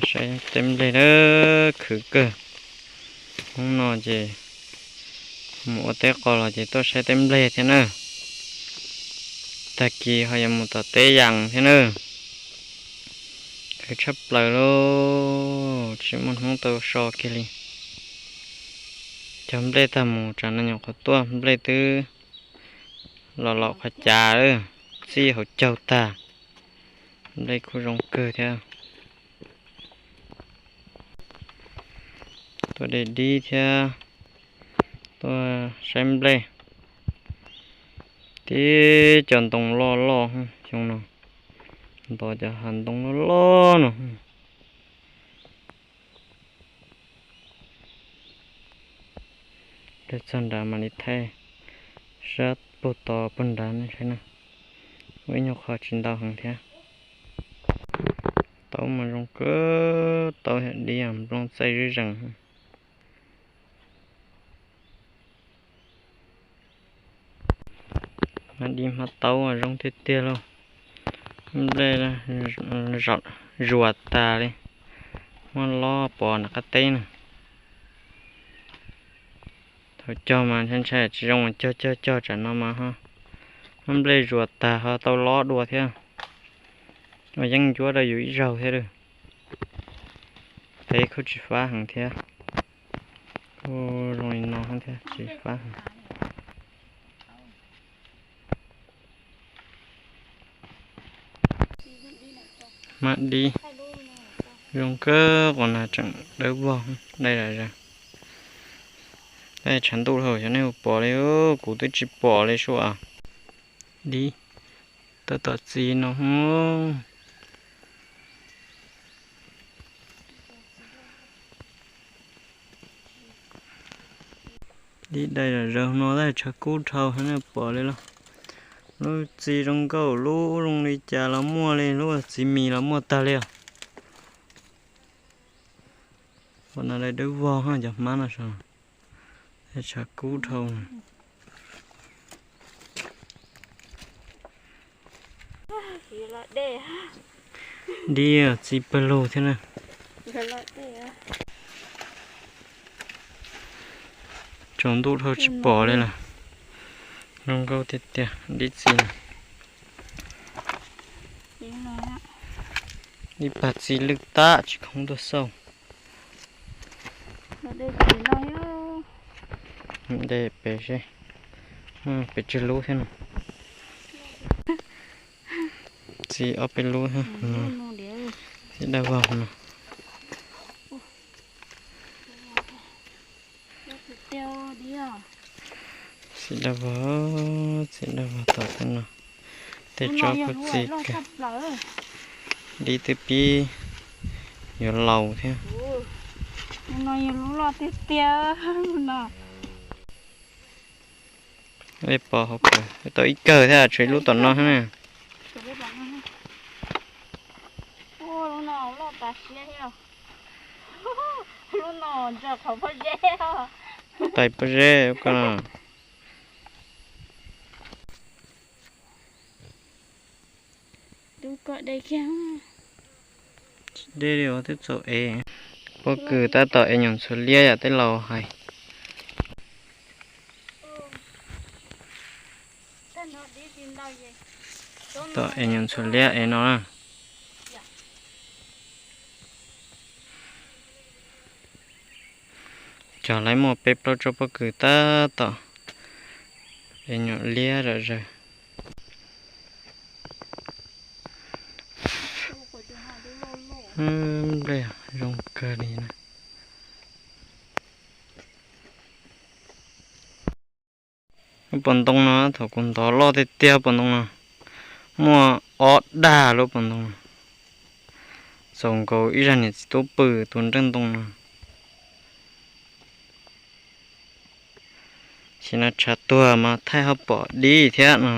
Saib teb nplej na, khwv kawg. Hnub no ces mus ua teb qos los ces tuaj saib teb nplej thiab na. Tag kis ho yuav mus tom teb yas thiab na. Khwv tshaj plaws lauj, tsis muaj hnub tau so kiag li. Cog nplej tag mus tsam no nyuam qhuav tuaj, nplej twb los los qhov cav lawm, txij hauv caug tag. Nplej kuj zoo kawg thiab. Tuaj de dib thiab tuaj saib nplej. Tib cov ntoo loj loj xyoo no, nto cov hav ntoo loj loj no. Lawv txog nrad mam li thaij sab puag tod puag nrad nej saib na. Ua ib nyuag qho tsis ntau heev thiab. Taub mas zoo kawg, taub yam dib nplooj txaij zib zees. Hmab dib hmab taub zoo tiag tiag lauj. Nplej zuas tas li, muab lob pov nram qab teb na. Thaum cog mas ntshai ntshai tsis zoo, cog cog cog tsam no mas ho muab nplej zuas tas ho tau lob dua thiab. Ua yeeb ncuab rau yus ib zaug thiab lawm. Peb kuj tsis fab heev thiab, kuj zoo li no thiab tsis fab heev. Hmab dib zoo kawg, qos nas tseem dawb vog, dai zom zaws. Dai tshav ntuj dhau xyov nej puas pom li, kuv twb tsis pom li sua. Dib tab tom txi no. Dib dai zom zaws no, tab tshav kub dhau xyov nej pom li los. Lub txiv zoo nkauj, lub zoo li cas los muaj li, lub txiv mis los muaj tag li os. Ua no dai dawb vog cov hmab no sav, tshav kub dhau. Dib txi pawg lug thiab na. Tsaus ntuj dhau tsis pom li lawm. Zoo nkauj tiag tiag dib txi. Ib pag txi lwj tab tsis khoov tuaj xauj. De pem seb, pem tsawg lub thiab no. Txi ob peb lub thiab no. Txi daj vog no. Txi daj vog, txi daj vog tom tej no. Tej tsob kuj txi kawg. Dib twb pib yuav laus thiab. Nej pom hauv kawg, tau ib kawg thiab, tshuav ib lub tom no thiab na. Tais pob zeb ko no. Tsis deb li, twb txaus ev. Pob kws tab tom ev nyuam ntxhuav liab yam tej laus hais. Tom ev nyuam ntxhuav liab ev no na. Cog lawv muaj peb plaub tsob pob kws tab tom ev nyuam liab zom zaws. Nplej zoo kawg li na. Lub pov ntoo no thaum kuv ntov loj tiag tiag, pov ntoo no muaj ob dag lub pov ntoo no. Txaus nkaus ib zag niam txiv tub pw tus nraj ntoo no. Sim no tshav tuag mas thaij ho pom dib thiab no.